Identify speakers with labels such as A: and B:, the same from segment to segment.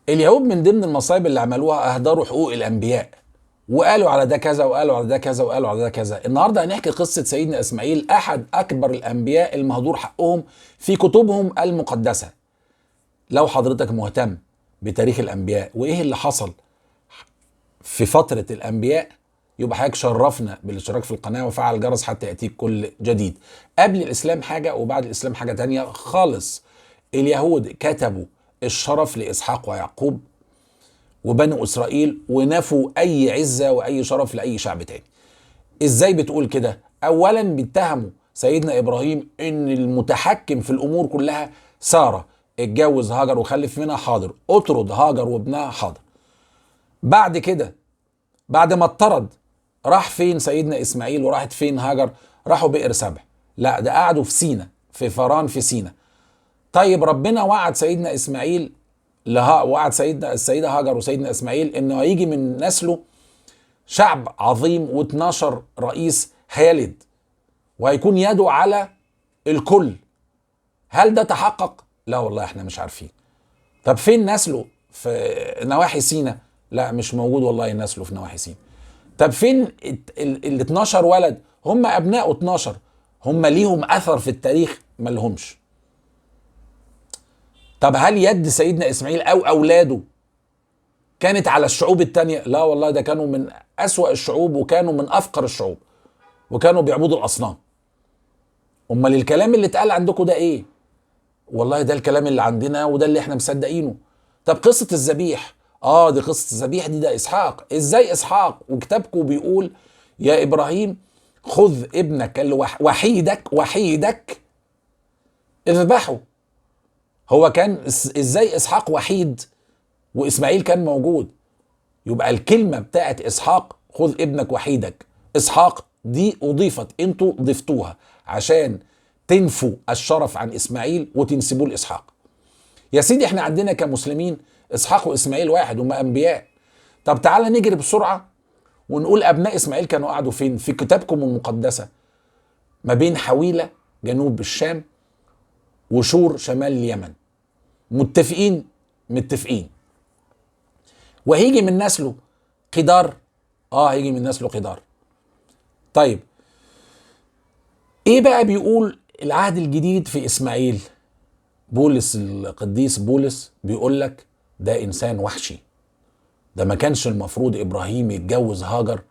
A: اليهود من ضمن المصايب اللي عملوها اهدروا حقوق الانبياء، وقالوا على ده كذا وقالوا على ده كذا وقالوا على ده كذا. النهارده هنحكي قصة سيدنا اسماعيل، احد اكبر الانبياء المهدور حقهم في كتبهم المقدسة. لو حضرتك مهتم بتاريخ الانبياء وايه اللي حصل في فترة الانبياء، يبقى حضرتك شرفنا بالاشتراك في القناة وفعل الجرس حتى ياتيك كل جديد. قبل الاسلام حاجة وبعد الاسلام حاجة تانية خالص. اليهود كتبوا الشرف لاسحاق ويعقوب وبنو اسرائيل، ونفوا اي عزه واي شرف لاي شعب تاني. ازاي بتقول كده؟ اولا بيتهموا سيدنا ابراهيم ان المتحكم في الامور كلها ساره، اتجوز هاجر وخلف منها، حاضر. اطرد هاجر وابنها، حاضر. بعد كده بعد ما اطرد راح فين سيدنا اسماعيل وراحت فين هاجر؟ راحوا بئر سبع. لا، ده قعدوا في سينا، في فران في سينا. طيب ربنا وعد سيدنا اسماعيل لها، وعد سيدنا السيدة هاجر وسيدنا اسماعيل انه هيجي من نسله شعب عظيم و12 رئيس هيلد وهيكون يده على الكل. هل ده تحقق؟ لا والله احنا مش عارفين. طب فين نسله في نواحي سينا؟ لا مش موجود والله نسله في نواحي سينا. طب فين ال 12 ولد؟ هم ابنائه 12، هم ليهم اثر في التاريخ؟ ما لهمش. طب هل يد سيدنا اسماعيل او اولاده كانت على الشعوب التانية؟ لا والله، ده كانوا من اسوأ الشعوب وكانوا من افقر الشعوب وكانوا بيعبدوا الاصنام. امال الكلام اللي اتقال عندكم ده ايه؟ والله ده الكلام اللي عندنا وده اللي احنا مصدقينه. طب قصة الذبيح؟ دي قصة الذبيح دي ده اسحاق. ازاي اسحاق وكتابكم بيقول يا ابراهيم خذ ابنك وحيدك وحيدك اذبحه؟ هو كان ازاي اسحاق وحيد واسماعيل كان موجود؟ يبقى الكلمة بتاعت اسحاق خذ ابنك وحيدك اسحاق دي اضيفت، انتوا ضفتوها عشان تنفوا الشرف عن اسماعيل وتنسبوه لاسحاق. يا سيدي احنا عندنا كمسلمين اسحاق واسماعيل واحد، هم انبياء. طب تعالى نجري بسرعة ونقول ابناء اسماعيل كانوا قعدوا فين في كتابكم المقدسة؟ ما بين حويله جنوب الشام وشور شمال اليمن. متفقين؟ متفقين. وهيجي من نسله قدار؟ هيجي من نسله قدار. طيب ايه بقى بيقول العهد الجديد في اسماعيل؟ بولس القديس بولس بيقول لك ده انسان وحشي، ده ما كانش المفروض ابراهيم يتجوز هاجر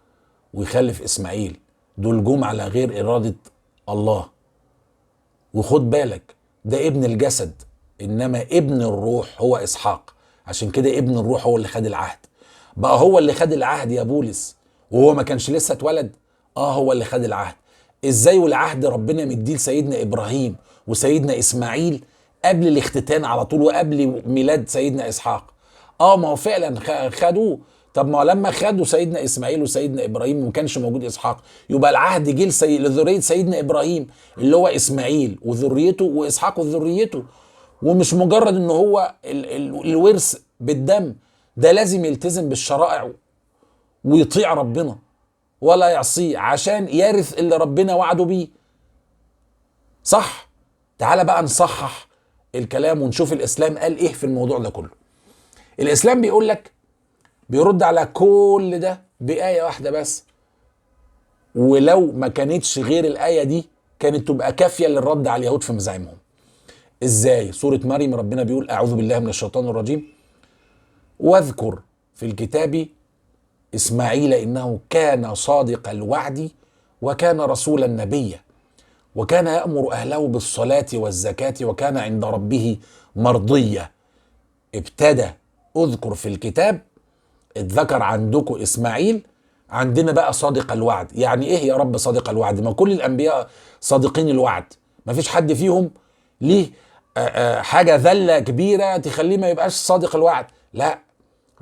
A: ويخلف اسماعيل، دول جم على غير ارادة الله. وخد بالك ده ابن الجسد، انما ابن الروح هو اسحاق، عشان كده ابن الروح هو اللي خد العهد. بقى هو اللي خد العهد يا بولس وهو ما كانش لسه اتولد؟ هو اللي خد العهد. ازاي والعهد ربنا مديه لسيدنا ابراهيم وسيدنا اسماعيل قبل الاختتان على طول وقبل ميلاد سيدنا اسحاق؟ ما هو فعلا خدوه. طب ما لما خدوا سيدنا اسماعيل وسيدنا ابراهيم وما كانش موجود اسحاق، يبقى العهد جه لذريه سيدنا ابراهيم اللي هو اسماعيل وذريته واسحاق وذريته. ومش مجرد ان هو الورث بالدم، ده لازم يلتزم بالشرائع ويطيع ربنا ولا يعصيه عشان يرث اللي ربنا وعده بيه. صح؟ تعالى بقى نصحح الكلام ونشوف الاسلام قال ايه في الموضوع ده كله. الاسلام بيقول لك، بيرد على كل ده بآية واحدة بس، ولو ما كانتش غير الآية دي كانت تبقى كافية للرد على اليهود في مزاعمهم. ازاي؟ سورة مريم ربنا بيقول اعوذ بالله من الشيطان الرجيم، واذكر في الكتاب اسماعيل انه كان صادق الوعد وكان رسولا نبيا وكان يأمر اهله بالصلاة والزكاة وكان عند ربه مرضيا. ابتدى اذكر في الكتاب، اتذكر عندكم اسماعيل، عندنا بقى صادق الوعد. يعني ايه يا رب صادق الوعد؟ ما كل الانبياء صادقين الوعد، ما فيش حد فيهم ليه حاجة ذلة كبيرة تخليه ما يبقاش صادق الوعد. لا،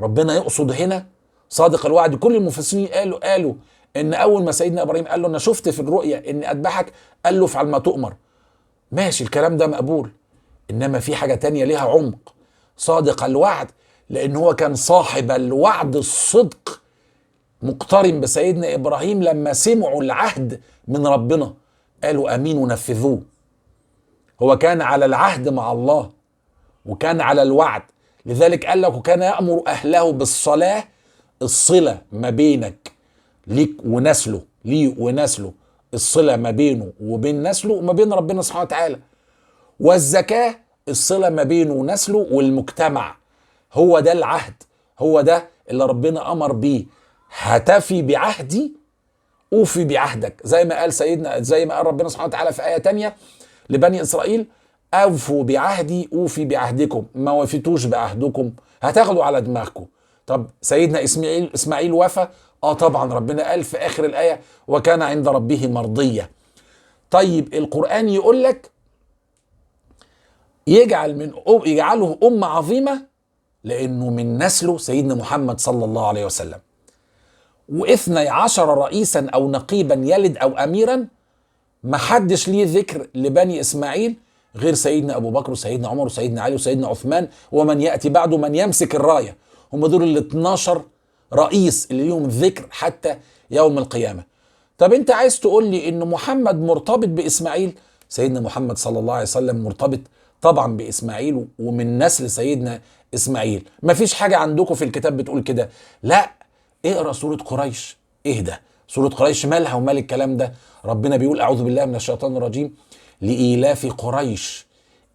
A: ربنا يقصد هنا صادق الوعد. كل المفسرين قالوا ان اول ما سيدنا ابراهيم قال له انا شفت في الرؤيا اني اذبحك، قال له افعل ما تؤمر. ماشي، الكلام ده مقبول، انما في حاجة تانية ليها عمق. صادق الوعد لان هو كان صاحب الوعد الصدق، مقترن بسيدنا ابراهيم لما سمعوا العهد من ربنا قالوا امين ونفذوه. هو كان على العهد مع الله وكان على الوعد. لذلك قال لك وكان يأمر أهله بالصلاة، الصلة ما بينك ليك ونسله، ليه ونسله، الصلة ما بينه وبين نسله وما بين ربنا سبحانه وتعالى. والزكاة الصلة ما بينه ونسله والمجتمع. هو ده العهد، هو ده اللي ربنا أمر بيه. هتفي بعهدي أوفي بعهدك، زي ما قال سيدنا، زي ما قال ربنا سبحانه وتعالى في آية تانية لبني إسرائيل: أوفوا بعهدي أوفي بعهدكم. ما وفيتوش بعهدكم هتاخدوا على دماغكم. طب سيدنا إسماعيل وفى؟ طبعا ربنا قال في آخر الآية: وكان عند ربه مرضية. طيب القرآن يقول لك يجعله أمة عظيمة لأنه من نسله سيدنا محمد صلى الله عليه وسلم. و12 رئيسا أو نقيبا يلد أو أميرا، ما حدش ليه ذكر لبني إسماعيل غير سيدنا أبو بكر وسيدنا عمر وسيدنا علي وسيدنا عثمان ومن يأتي بعده من يمسك الراية. هم دول ال 12 رئيس اللي ليهم ذكر حتى يوم القيامة. طب انت عايز تقول لي ان محمد مرتبط بإسماعيل؟ سيدنا محمد صلى الله عليه وسلم مرتبط طبعا بإسماعيل ومن نسل سيدنا إسماعيل. مفيش حاجة عندكم في الكتاب بتقول كده. لا، اقرأ سورة قريش. ايه ده؟ سورة قريش مالها ومال الكلام ده؟ ربنا بيقول: أعوذ بالله من الشيطان الرجيم، لإيلاف قريش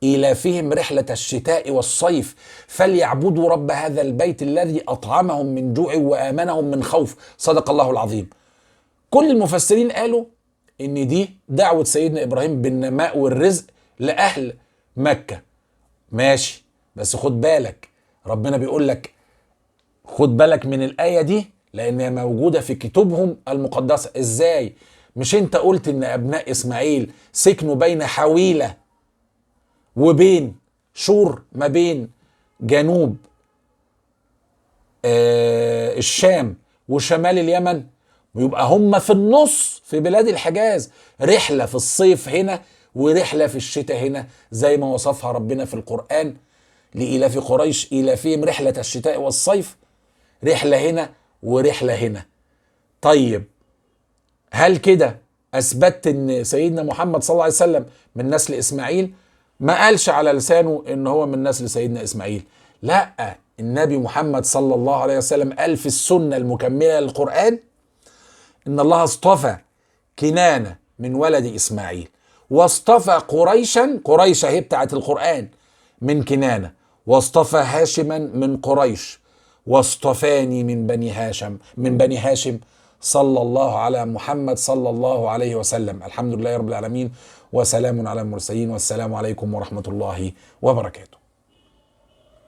A: إيلافهم رحلة الشتاء والصيف فليعبدوا رب هذا البيت الذي أطعمهم من جوع وآمنهم من خوف. صدق الله العظيم. كل المفسرين قالوا إن دي دعوة سيدنا إبراهيم بالنماء والرزق لأهل مكة. ماشي، بس خد بالك، ربنا بيقول لك خد بالك من الآية دي لأنها موجودة في كتبهم المقدسة. إزاي؟ مش أنت قلت إن أبناء إسماعيل سكنوا بين حويلة وبين شور، ما بين جنوب الشام وشمال اليمن، ويبقى هم في النص في بلاد الحجاز، رحلة في الصيف هنا ورحلة في الشتاء هنا، زي ما وصفها ربنا في القرآن: لإيلاف قريش إيلافهم رحلة الشتاء والصيف، رحلة هنا ورحلة هنا. طيب هل كده أثبتت إن سيدنا محمد صلى الله عليه وسلم من نسل إسماعيل؟ ما قالش على لسانه إن هو من نسل سيدنا إسماعيل. لا، النبي محمد صلى الله عليه وسلم قال في السنة المكملة للقرآن إن الله اصطفى كنانة من ولد إسماعيل، واصطفى قريشا، قريش هي بتاعت القرآن، من كنانة، واصطفى هاشما من قريش، واصطفاني من بني هاشم، من بني هاشم. صلى الله على محمد صلى الله عليه وسلم. الحمد لله رب العالمين، وسلام على المرسلين، والسلام عليكم ورحمة الله وبركاته.